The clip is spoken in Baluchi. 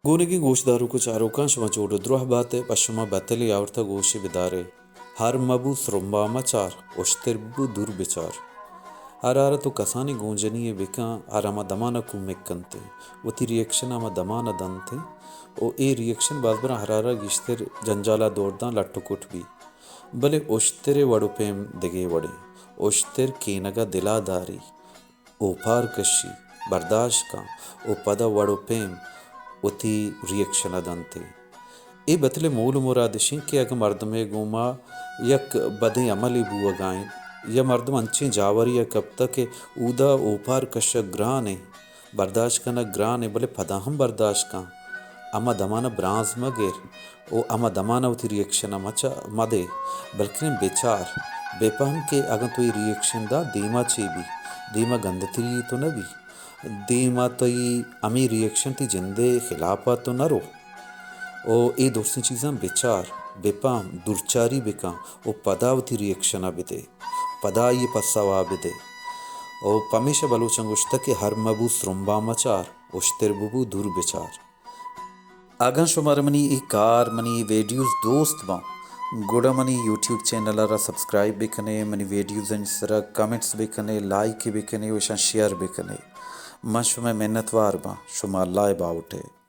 گونگیں گوشداروک و چاروکاں، شما جوڑ و دروہ بات ئے، پہ شما بتلے آورتہ، گوش بدار ئے۔ ہر مبو سرمبا مچار، اشتر ببو دور بچار۔ ہرارا تو کسانیں گونجنی یے بکن، ہر ہما دمانا کومک کنت ئے، وتی ریئیکشن ہما دمانا دنت ئے و اے ریئیکشن باز براں ہرارا گیشتر جنجالا دور داں، لٹ و کٹ بی۔ بلے اشتر ءِ وڑ و پیم دگہ وڑیں۔ اشتر کینگا دلا داری، اوپار کشی، برداشت کن و پدا وڑ و پیم وتی ریئیکشن ءَ دنت ئے۔ اے بتل ءِ مول و مراد اش انت کہ اگاں مردمے گوما یک بدیں عملے بوگا انت یا مردم انچیں جاورے ءَ کپتہ کہ اودا اوپار کشگ گران انت، برداشت کنگ گران انت، بلے پدا ہم برداشت کن۔ ہما دمان ءَ برانز مہ گر و ہما دمان ءَ وتی ریئیکشن ءَ مہ چا-، مہ دے، بلکن بچار، بہ پہم کہ اگاں تو اے ریئیکشن دات، دیما چے بی؟ دیما گندتری تو نہ بی؟ دیما تئی ہمے ریئیکشن تئی جند ءِ خلاف ءَ تو نہ رو؟ و اے درستیں چیزاں بچار، بہ پہم، دورچاری بکن و پدا وتی ریئیکشن ءَ بدے، پدا آئی ءِ پسو ءَ بدے۔ و پمیشا بلوچاں گوشتہ کہ ہر مبو سرمبا مچار، اشتر ببو دور بچار۔ اگاں شمارا منی اے کار، منی اے ویڈیوز دوست باں، گڑا منی یوٹیوب چینل ءَ را سبسکرائب بکنے، منی ویڈیوزانی سرا کمنٹس بکنے، لائک بکنے و اشاں شیئر بکنے۔ من شمئے منتوار باں۔ شما اللہ ءِ باہوٹ ئے۔